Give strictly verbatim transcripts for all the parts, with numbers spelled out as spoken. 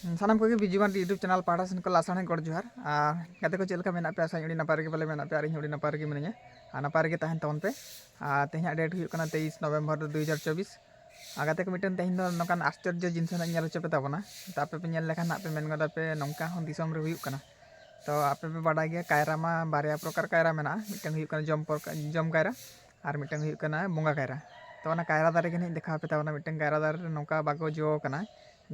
ᱥᱟᱱᱟᱢ ᱠᱚᱜᱮ ᱵᱤᱡᱩ Mardi YouTube channel ᱯᱟᱦᱴᱟ ᱥᱮᱱ ᱠᱷᱚᱱ ᱞᱟᱥᱟᱲᱦᱮᱫ ᱜᱚᱰ ᱡᱚᱦᱟᱨ᱾ ᱟᱨ ᱜᱟᱛᱮ ᱠᱚ, ᱪᱮᱫ ᱞᱮᱠᱟ ᱢᱮᱱᱟᱜ ᱯᱮᱭᱟ? ᱟᱥᱟᱧ ᱟᱹᱰᱤ ᱱᱟᱯᱟᱭ ᱨᱮᱜᱮ ᱯᱟᱞᱮ ᱢᱮᱱᱟᱜ ᱯᱮᱭᱟ, ᱟᱨ ᱤᱧ ᱦᱚᱸ ᱟᱹᱰᱤ ᱱᱟᱯᱟᱭ ᱨᱮᱜᱮ ᱢᱤᱱᱟᱹᱧᱟ᱾ ᱟᱨ ᱱᱟᱯᱟᱭ ᱨᱮᱜᱮ ᱛᱟᱦᱮᱱ ᱛᱟᱵᱚᱱ ᱯᱮ᱾ ᱟᱨ ᱛᱮᱦᱮᱧᱟᱜ date ᱦᱩᱭᱩᱜ ᱠᱟᱱᱟ ᱛᱮᱭᱤᱥ ᱱᱚᱵᱷᱮᱢᱵᱚᱨ ᱫᱩ ᱦᱟᱡᱟᱨ ᱪᱚᱵᱵᱤᱥ᱾ ᱟᱨ ᱜᱟᱛᱮ ᱠᱚ, ᱢᱤᱫᱴᱮᱱ ᱛᱮᱦᱮᱧ ᱫᱚ ᱱᱚᱝᱠᱟᱱ ᱟᱥᱪᱚᱨᱡᱚ ᱡᱤᱱᱤᱥ ᱦᱟᱸᱜ ᱤᱧ ᱧᱮᱞ ᱦᱚᱪᱚ ᱯᱮ ᱛᱟᱵᱚᱱᱟ᱾ ᱛᱚ ᱟᱯᱮ ᱯᱮ ᱧᱮᱞ ᱞᱮᱠᱷᱟᱱ ᱦᱟᱸᱜ ᱯᱮ ᱢᱮᱱ ᱜᱚᱫᱟ ᱯᱮ, ᱱᱚᱝᱠᱟ ᱦᱚᱸ ᱫᱤᱥᱚᱢ ᱨᱮ ᱦᱩᱭᱩᱜ ᱠᱟᱱᱟ᱾ ᱛᱚ ᱟᱯᱮ ᱯᱮ ᱵᱟᱰᱟᱭ ᱜᱮᱭᱟ, ᱠᱟᱭᱨᱟ ᱢᱟ ᱵᱟᱨᱭᱟ ᱯᱨᱚᱠᱟᱨ ᱠᱟᱭᱨᱟ ᱢᱮᱱᱟᱜᱼᱟ, ᱢᱤᱫᱴᱟᱝ ᱦᱩᱭᱩᱜ ᱠᱟᱱᱟ ᱡᱚᱢ ᱯᱨᱚᱠᱟᱨ, ᱡᱚᱢ ᱠᱟᱭᱨᱟ, ᱟᱨ ᱢᱤᱫᱴᱟᱝ ᱦᱩᱭᱩᱜ ᱠᱟᱱᱟ ᱵᱚᱸᱜᱟ ᱠᱟᱭᱨᱟ᱾ ᱛᱚ ᱚᱱᱟ ᱠᱟᱭᱨᱟ ᱫᱟᱨᱮ ᱜᱮ ᱱᱟᱦᱟᱜ ᱤᱧ ᱫᱮᱠᱷᱟᱣ ᱟᱯᱮ ᱛᱟᱵᱚᱱᱟ᱾ ᱢᱤᱫᱴᱟᱝ ᱠᱟᱭᱨᱟ ᱫᱟᱨᱮ ᱨᱮ ᱱᱚᱝᱠᱟ ᱵᱟᱜᱚ ᱡᱚ ᱠᱟᱱᱟ,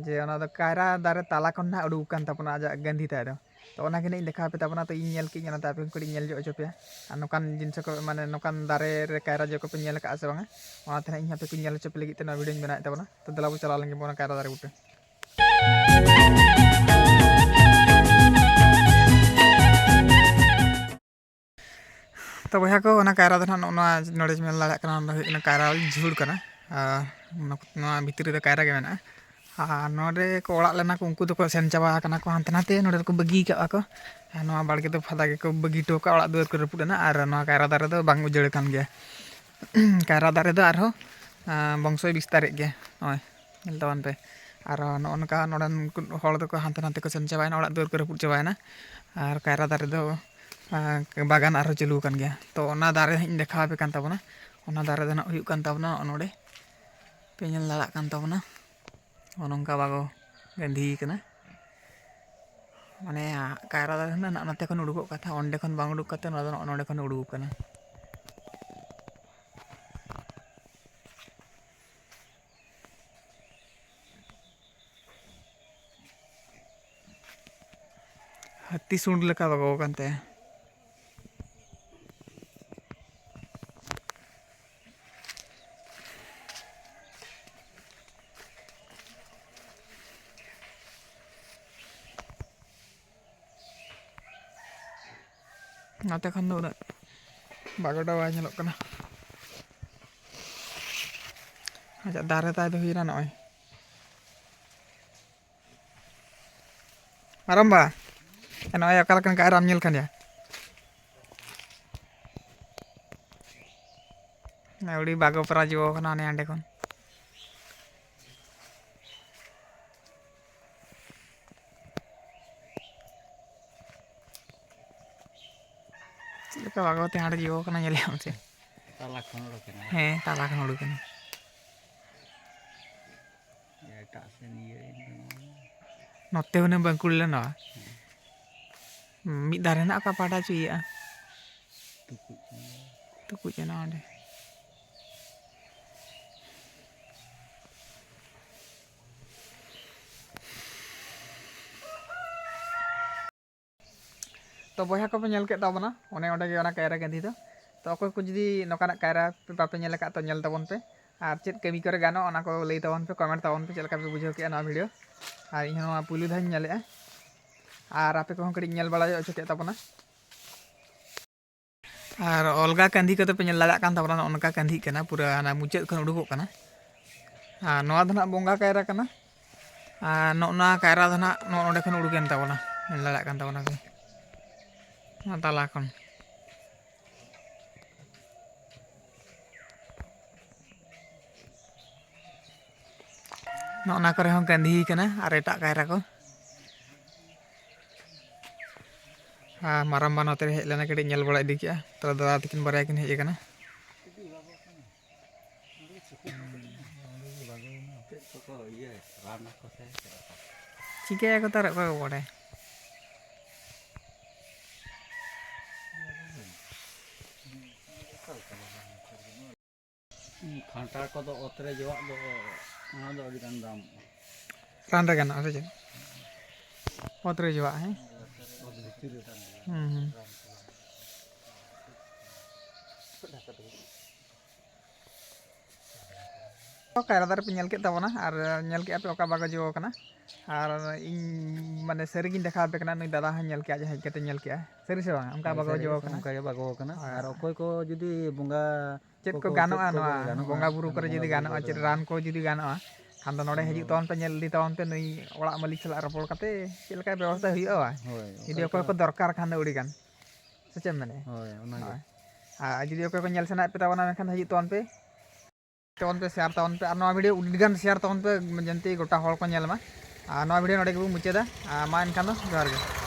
ᱡᱮ ᱚᱱᱟ ᱫᱚ ᱠᱟᱭᱨᱟ ᱫᱟᱨᱮ ᱛᱟᱞᱟ ᱠᱷᱚᱱ ᱱᱟᱦᱟᱜ ᱩᱰᱩᱠ ᱟᱠᱟᱱ ᱛᱟᱵᱚᱱᱟ ᱟᱡᱟᱜ ᱜᱟᱹᱱᱫᱷᱤ ᱛᱟᱭ ᱫᱚ᱾ ᱛᱚ ᱚᱱᱟ ᱜᱮ ᱱᱟᱦᱟᱜ ᱤᱧ ᱫᱮᱠᱷᱟᱣ ᱟᱯᱮ ᱛᱟᱵᱚᱱᱟ᱾ ᱛᱚ ᱤᱧ ᱧᱮᱞ ᱠᱮᱫ ᱟᱹᱧ, ᱚᱱᱟᱛᱮ ᱟᱯᱮ ᱦᱚᱸ ᱠᱟᱹᱴᱤᱡ ᱧᱮᱞ ᱧᱚᱜ ᱦᱚᱪᱚ ᱯᱮᱭᱟ᱾ ᱟᱨ ᱱᱚᱝᱠᱟᱱ ᱡᱤᱱᱤᱥ ᱠᱚ, ᱢᱟᱱᱮ ᱱᱚᱝᱠᱟᱱ ᱫᱟᱨᱮ ᱨᱮ ᱠᱟᱭᱨᱟ ᱡᱚ ᱠᱚᱯᱮ ᱧᱮᱞ ᱟᱠᱟᱫᱼᱟ ᱥᱮ ᱵᱟᱝᱟ, ᱚᱱᱟᱛᱮ ᱱᱟᱦᱟᱜ ᱤᱧ ᱟᱯᱮ ᱠᱚᱧ ᱧᱮᱞ ᱦᱚᱪᱚ ᱯᱮ ᱞᱟᱹᱜᱤᱫ ᱛᱮ ᱱᱚᱣᱟ video ᱧ ᱵᱮᱱᱟᱣᱮᱫ ᱛᱟᱵᱚᱱᱟ᱾ ᱛᱚ ᱫᱮᱞᱟ ᱵᱚ ᱪᱟᱞᱟᱣ ᱞᱮᱱ ᱜᱮ ᱚᱱᱟ ᱠᱟᱭᱨᱟ ᱫᱟᱨᱮ ᱵᱩᱴᱟᱹ᱾ ᱛᱚ ᱵᱚᱭᱦᱟ ᱠᱚ, ᱚᱱᱟ ᱠᱟᱭᱨᱟ ᱫᱚ ᱱᱟᱦᱟᱜ ᱱᱚᱜᱼᱚ ᱱᱚᱣᱟ ᱱᱚᱰᱮ ᱢᱮᱱ ᱫᱟᱲᱮᱭᱟᱜ ᱠᱟᱱᱟ, ᱚᱱᱟ ᱫᱚ ᱦᱩᱭᱩᱜ ᱠᱟᱱᱟ ᱠᱟᱭᱨᱟ ᱡᱷᱩᱲ ᱠᱟᱱᱟ᱾ ᱟᱨ ᱱᱚᱣᱟ ᱵᱷᱤᱛᱨᱤ ᱨᱮᱫᱚ ᱠᱟᱭᱨᱟ ᱜᱮ ᱢᱮᱱᱟᱜᱼᱟ᱾ ᱟᱨ ᱱᱚᱰᱮ ᱠᱚ ᱚᱲᱟᱜ ᱞᱮᱱᱟ ᱠᱚ, ᱩᱱᱠᱩ ᱫᱚᱠᱚ ᱥᱮᱱ ᱪᱟᱵᱟ ᱟᱠᱟᱱᱟ ᱠᱚ ᱦᱟᱱᱛᱮ ᱱᱟᱛᱮ, ᱱᱚᱰᱮ ᱫᱚᱠᱚ ᱵᱟᱹᱜᱤ ᱟᱠᱟᱫᱼᱟ ᱠᱚ᱾ ᱟᱨ ᱱᱚᱣᱟ ᱵᱟᱲᱜᱮ ᱫᱚ ᱯᱷᱟᱫᱟ ᱜᱮᱠᱚ ᱵᱟᱹᱜᱤ ᱦᱚᱴᱚ ᱠᱟᱜᱼᱟ, ᱚᱲᱟᱜ ᱫᱩᱣᱟᱹᱨ ᱠᱚ ᱨᱟᱹᱯᱩᱫ ᱮᱱᱟ᱾ ᱟᱨ ᱱᱚᱣᱟ ᱠᱟᱭᱨᱟ ᱫᱟᱨᱮ ᱫᱚ ᱵᱟᱝ ᱩᱡᱟᱹᱲ ᱟᱠᱟᱱ ᱜᱮᱭᱟ᱾ ᱠᱟᱭᱨᱟ ᱫᱟᱨᱮ ᱫᱚ ᱟᱨᱦᱚᱸ, ᱟᱸ, ᱵᱚᱝᱥᱚᱭ ᱵᱤᱥᱛᱟᱨᱮᱫ ᱜᱮᱭᱟ᱾ ᱱᱚᱜᱼᱚᱭ ᱧᱮᱞ ᱛᱟᱵᱚᱱ ᱯᱮ᱾ ᱟᱨ ᱱᱚᱜᱼᱚ ᱱᱚᱝᱠᱟ ᱱᱚᱰᱮᱱ ᱠᱚ ᱦᱚᱲ ᱫᱚᱠᱚ ᱦᱟᱱᱛᱮ ᱱᱟᱛᱮ ᱠᱚ ᱥᱮᱱ ᱪᱟᱵᱟᱭᱮᱱᱟ, ᱚᱲᱟᱜ ᱫᱩᱣᱟᱹᱨ ᱠᱚ ᱨᱟᱹᱯᱩᱫ ᱪᱟᱵᱟᱭᱮᱱᱟ᱾ ᱟᱨ ᱠᱟᱭᱨᱟ ᱫᱟᱨᱮ ᱫᱚ, ᱟᱸ, ᱵᱟᱜᱟᱱ ᱟᱨᱦᱚᱸ ᱪᱟᱹᱞᱩ ᱟᱠᱟᱱ ᱜᱮᱭᱟ᱾ ᱛᱚ ᱚᱱᱟ ᱫᱟᱨᱮ ᱦᱟᱸᱜ ᱤᱧ ᱫᱮᱠᱷᱟᱣ ᱟᱯᱮ ᱠᱟᱱ ᱛᱟᱵᱚᱱᱟ᱾ ᱚᱱᱟ ᱫᱟᱨᱮ ᱫᱚ ᱱᱟᱜ ᱦᱩᱭᱩᱜ ᱠᱟᱱ ᱛᱟᱵᱚᱱᱟ ᱱᱚᱜᱼᱚ ᱱᱚᱰᱮ, ᱯᱮ ᱧᱮᱞ ᱫᱟᱲᱮᱭᱟᱜ ᱠᱟᱱ ᱛᱟᱵᱚᱱᱟ᱾ ᱱᱚᱜᱼᱚ ᱱᱚᱝᱠᱟ ᱵᱟᱜᱚ ᱜᱟᱹᱱᱫᱷᱤ ᱠᱟᱱᱟ᱾ ᱢᱟᱱᱮ ᱠᱟᱭᱨᱟ ᱫᱟᱨᱮ ᱦᱩᱱᱟᱹᱝ ᱱᱟᱜ ᱱᱚᱛᱮ ᱠᱷᱚᱱ ᱩᱰᱩᱠᱚᱜ ᱠᱟᱛᱷᱟ, ᱚᱸᱰᱮ ᱠᱷᱚᱱ ᱵᱟᱝ ᱩᱰᱩᱠ ᱠᱟᱛᱮ ᱱᱚᱣᱟ ᱫᱚ ᱱᱚᱜᱼᱚ ᱱᱚᱰᱮ ᱠᱷᱚᱱ ᱩᱰᱩᱠ ᱠᱟᱱᱟ᱾ ᱦᱟᱹᱛᱤ ᱥᱩᱸᱰ ᱞᱮᱠᱟ ᱵᱟᱜᱟᱣ ᱟᱠᱟᱱ ᱛᱟᱭᱟ᱾ ᱱᱚᱛᱮ ᱠᱷᱚᱱ ᱫᱚ ᱩᱱᱟᱹᱜ ᱵᱟᱜᱚᱰᱟ ᱵᱟᱭ ᱧᱮᱞᱚᱜ ᱠᱟᱱᱟ᱾ ᱟᱡᱟᱜ ᱫᱟᱨᱮ ᱛᱟᱭ ᱫᱚ ᱦᱩᱭᱱᱟ ᱱᱚᱜᱼᱚᱭ᱾ ᱢᱟᱨᱟᱢᱵᱟ, ᱱᱚᱜᱼᱚᱭ ᱚᱠᱟ ᱞᱮᱠᱟᱱ ᱠᱟᱭᱨᱟᱢ ᱧᱮᱞ ᱠᱟᱱ ᱜᱮᱭᱟ? ᱟᱹᱣᱲᱤ ᱵᱟᱜᱚ ᱯᱟᱨᱟ ᱡᱚ ᱠᱟᱱᱟ ᱚᱱᱮ ᱦᱟᱸᱰᱮ ᱠᱷᱚᱱ᱾ ᱞᱮᱠᱟ ᱵᱟᱜᱚ ᱛᱮ ᱦᱟᱸᱰᱮ ᱡᱚ ᱠᱟᱱᱟ, ᱧᱮᱞᱮᱫ ᱟᱢ ᱥᱮ? ᱛᱟᱞᱟ ᱠᱷᱚᱱ ᱚᱰᱚᱠ ᱮᱱᱟ᱾ ᱦᱮᱸ, ᱛᱟᱞᱟ ᱠᱷᱚᱱ ᱩᱰᱩᱠ ᱮᱱᱟ᱾ ᱮᱴᱟᱜ ᱥᱮᱱ ᱤᱭᱟᱹ ᱮᱱ ᱛᱟᱢᱟ᱾ ᱱᱚᱛᱮ ᱦᱩᱱᱟᱹᱝ ᱵᱟᱝᱠᱩᱲ ᱞᱮᱱᱟ᱾ ᱦᱮᱸ᱾ ᱢᱤᱫ ᱫᱷᱟᱨᱮ ᱦᱮᱱᱟᱜ, ᱚᱠᱟ ᱯᱟᱦᱴᱟ ᱪᱚ ᱤᱭᱟᱹᱜᱼᱟ᱾ ᱛᱩᱠᱩᱡ ᱮᱱᱟ᱾ ᱛᱩᱠᱩᱡ ᱮᱱᱟ ᱚᱸᱰᱮ᱾ ᱛᱚ ᱵᱚᱭᱦᱟ ᱠᱚᱯᱮ ᱧᱮᱞ ᱠᱮᱫ ᱛᱟᱵᱚᱱᱟ, ᱚᱱᱮ ᱚᱸᱰᱮ ᱜᱮ ᱚᱱᱟ ᱠᱟᱭᱨᱟ ᱠᱟᱹᱸᱫᱷᱤ ᱫᱚ᱾ ᱛᱚ ᱚᱠᱚᱭ ᱠᱚ ᱡᱩᱫᱤ ᱱᱚᱝᱠᱟᱱᱟᱜ ᱠᱟᱭᱨᱟ ᱯᱮ ᱵᱟᱯᱮ ᱧᱮᱞ ᱟᱠᱟᱫ, ᱛᱚ ᱧᱮᱞ ᱛᱟᱵᱚᱱ ᱯᱮ᱾ ᱟᱨ ᱪᱮᱫ ᱠᱟᱹᱢᱤ ᱠᱚᱨᱮ ᱜᱟᱱᱚᱜᱼᱟ, ᱚᱱᱟ ᱠᱚ ᱞᱟᱹᱭ ᱛᱟᱵᱚᱱ ᱯᱮ, comment ᱛᱟᱵᱚᱱ ᱯᱮ, ᱪᱮᱫ ᱞᱮᱠᱟ ᱯᱮ ᱵᱩᱡᱷᱟᱹᱣ ᱠᱮᱫᱼᱟ ᱱᱚᱣᱟ video᱾ ᱟᱨ ᱤᱧ ᱦᱚᱸ ᱱᱚᱣᱟ ᱯᱩᱭᱞᱩ ᱫᱷᱟᱣ ᱤᱧ ᱧᱮᱞᱮᱫᱼᱟ᱾ ᱟᱨ ᱟᱯᱮ ᱠᱚᱦᱚᱸ ᱠᱟᱹᱴᱤᱡ ᱧᱮᱞ ᱵᱟᱲᱟ ᱦᱚᱪᱚ ᱠᱮᱫ ᱛᱟᱵᱚᱱᱟ᱾ ᱟᱨ ᱚᱞᱜᱟ ᱠᱟᱹᱸᱫᱷᱤ ᱠᱚᱫᱚ ᱯᱮ ᱧᱮᱞ ᱫᱟᱲᱮᱭᱟᱜ ᱠᱟᱱ ᱛᱟᱵᱚᱱᱟ, ᱱᱚᱜᱼᱚ ᱱᱚᱝᱠᱟ ᱠᱟᱹᱸᱫᱷᱤᱜ ᱠᱟᱱᱟ, ᱯᱩᱨᱟᱹ ᱦᱟᱱᱟ ᱢᱩᱪᱟᱹᱫ ᱠᱷᱚᱱ ᱩᱰᱩᱠᱚᱜ ᱠᱟᱱᱟ᱾ ᱟᱨ ᱱᱚᱣᱟ ᱫᱚ ᱱᱟᱦᱟᱜ ᱵᱚᱸᱜᱟ ᱠᱟᱭᱨᱟ ᱠᱟᱱᱟ᱾ ᱟᱨ ᱱᱚᱜᱼᱚ ᱱᱚᱣᱟ ᱠᱟᱭᱨᱟ ᱫᱚ ᱱᱟᱦᱟᱜ ᱱᱚᱜᱼᱚ ᱱᱚᱸᱰᱮ ᱠᱷᱚᱱ ᱩᱰᱩᱠᱮᱱ ᱛᱟᱵᱚᱱᱟ, ᱧᱮᱞ ᱫᱟᱲᱮᱭᱟᱜ ᱠᱟᱱ ᱛᱟᱵᱚᱱᱟ ᱯᱮ, ᱱᱚᱣᱟ ᱛᱟᱞᱟ ᱠᱷᱚᱱ᱾ ᱱᱚᱜᱼᱚ ᱱᱟ ᱠᱚᱨᱮ ᱦᱚᱸ ᱠᱟᱹᱸᱫᱷᱤ ᱠᱟᱱᱟ ᱟᱨ ᱮᱴᱟᱜ ᱠᱟᱭᱨᱟ ᱠᱚ᱾ ᱟᱨ ᱢᱟᱨᱟᱝᱵᱟ ᱱᱚᱛᱮ ᱨᱮ ᱦᱮᱡ ᱞᱮᱱᱟ, ᱠᱟᱹᱴᱤᱡ ᱧᱮᱞ ᱵᱟᱲᱟ ᱤᱫᱤ ᱠᱮᱜᱼᱟ᱾ ᱛᱟᱦᱞᱮ ᱫᱟᱫᱟ ᱛᱟᱹᱠᱤᱱ ᱵᱟᱨᱭᱟ ᱠᱤᱱ ᱦᱮᱡ ᱟᱠᱟᱱᱟ᱾ ᱪᱮᱫ ᱠᱚᱠᱚ ᱤᱭᱟᱹ ᱨᱟᱱ ᱟᱠᱚ ᱥᱮ ᱪᱮᱫ ᱞᱮᱠᱟ? ᱪᱤᱠᱟᱹᱭᱟᱠᱚ ᱛᱟᱨ ᱚᱠᱚᱭ ᱠᱚ ᱵᱟᱲᱟᱭᱟ? ᱠᱷᱟᱱᱴᱟᱲ ᱠᱚᱫᱚ ᱚᱛ ᱨᱮ ᱡᱚᱣᱟᱜ ᱫᱚ, ᱚᱱᱟ ᱫᱚ ᱟᱹᱰᱤ ᱜᱟᱱ ᱫᱟᱢᱚᱜᱼᱟ᱾ ᱨᱟᱱ ᱨᱮ ᱜᱟᱱᱚᱜᱼᱟ ᱥᱮ ᱪᱮᱫ? ᱚᱛ ᱨᱮ ᱡᱚᱣᱟᱜ, ᱦᱮᱸ? ᱚᱛ ᱵᱷᱤᱛᱤᱨ ᱨᱮ ᱛᱟᱦᱮᱱ ᱜᱮᱭᱟ᱾ ᱦᱩᱸ, ᱦᱩᱸ᱾ ᱠᱟᱭᱨᱟ ᱫᱟᱨᱮ ᱯᱮ ᱧᱮᱞ ᱠᱮᱫ ᱛᱟᱵᱚᱱᱟ ᱟᱨ ᱧᱮᱞ ᱠᱮᱫᱼᱟ ᱯᱮ ᱚᱠᱟ ᱵᱟᱜᱚ ᱡᱚ ᱠᱟᱱᱟ᱾ ᱟᱨ ᱤᱧ ᱢᱟᱱᱮ ᱥᱟᱹᱨᱤᱜᱤᱧ ᱫᱮᱠᱷᱟᱣ ᱟᱯᱮ ᱠᱟᱱᱟ, ᱱᱩᱭ ᱫᱟᱫᱟ ᱦᱚᱸᱭ ᱧᱮᱞ ᱠᱮᱫᱼᱟ, ᱡᱟᱦᱟᱸ ᱦᱮᱡ ᱠᱟᱛᱮ ᱧᱮᱞ ᱠᱮᱫᱼᱟ, ᱥᱟᱹᱨᱤ ᱥᱮ ᱵᱟᱝ? ᱚᱱᱠᱟ ᱦᱳᱭ, ᱵᱟᱜᱚ ᱥᱟᱹᱨᱤ ᱡᱚ ᱜᱮ, ᱠᱟᱱᱟ᱾ ᱚᱱᱠᱟ ᱜᱮ ᱵᱟᱜᱚ ᱠᱟᱱᱟ᱾ ᱦᱳᱭ᱾ ᱟᱨ ᱚᱠᱚᱭ ᱠᱚ ᱡᱩᱫᱤ ᱵᱚᱸᱜᱟ ᱪᱮᱫ ᱠᱚ ᱠᱚᱠᱚ ᱜᱟᱱᱚᱜᱼᱟ, ᱪᱮᱫ ᱠᱚ ᱱᱚᱣᱟ ᱜᱟᱱᱚᱜᱼᱟ, ᱵᱚᱸᱜᱟ ᱵᱩᱨᱩ ᱚᱱᱟ ᱠᱚᱨᱮ ᱡᱩᱫᱤ ᱵᱚᱸᱜᱟ ᱵᱩᱨᱩ ᱜᱟᱱᱚᱜᱼᱟ, ᱠᱚᱨᱮ ᱪᱮᱫ ᱜᱟᱱᱚᱜᱼᱟ᱾ ᱨᱟᱱ ᱠᱚ ᱡᱩᱫᱤ ᱜᱟᱱᱚᱜᱼᱟ ᱠᱷᱟᱱ ᱫᱚ ᱱᱚᱰᱮ ᱦᱤᱡᱩᱜ ᱛᱟᱵᱚᱱ ᱯᱮ, ᱧᱮᱞ ᱤᱫᱤ ᱛᱟᱵᱚᱱ ᱯᱮ, ᱱᱩᱭ ᱚᱲᱟᱜ ᱢᱟᱹᱞᱤᱠ ᱥᱟᱞᱟᱜ ᱨᱚᱯᱚᱲ ᱠᱟᱛᱮ ᱪᱮᱫ ᱞᱮᱠᱟ ᱵᱮᱵᱚᱥᱛᱷᱟ ᱦᱩᱭᱩᱜᱼᱟ, ᱦᱳᱭ, ᱡᱩᱫᱤ ᱚᱠᱟ ᱚᱠᱚᱭ ᱞᱮᱠᱟ ᱠᱚ ᱫᱚᱨᱠᱟᱨ ᱠᱷᱟᱱ ᱫᱚ ᱟᱹᱰᱤ ᱜᱟᱱ᱾ ᱥᱮ ᱪᱮᱫ ᱮᱢ ᱢᱮᱱᱮᱫᱼᱟ? ᱦᱳᱭ, ᱚᱱᱟᱜᱮ᱾ ᱦᱳᱭ᱾ ᱟᱨ ᱡᱩᱫᱤ ᱚᱠᱚᱭ ᱠᱚ ᱧᱮᱞ ᱥᱟᱱᱟᱭᱮᱫ ᱯᱮ ᱛᱟᱵᱚᱱᱟ, ᱢᱮᱱᱠᱷᱟᱱ ᱦᱤᱡᱩᱜ ᱛᱟᱵᱚᱱ ᱯᱮ, ᱛᱟᱵᱚᱱ ᱯᱮ, share ᱛᱟᱵᱚᱱ ᱯᱮ, ᱟᱨ ᱱᱚᱣᱟ video ᱟᱹᱰᱤ ᱜᱟᱱ share ᱛᱟᱵᱚᱱ ᱯᱮ, ᱡᱮᱢᱛᱤ ᱜᱚᱴᱟ ᱦᱚᱲ ᱠᱚ ᱧᱮᱞ ᱢᱟ᱾ ᱟᱨ ᱱᱚᱣᱟ video ᱱᱚᱰᱮ ᱜᱮᱵᱚᱱ ᱢᱩᱪᱟᱹᱫᱟ᱾ ᱟᱨ ᱢᱟ ᱮᱱᱠᱷᱟᱱ ᱫᱚ ᱡᱚᱦᱟᱨ ᱜᱮ᱾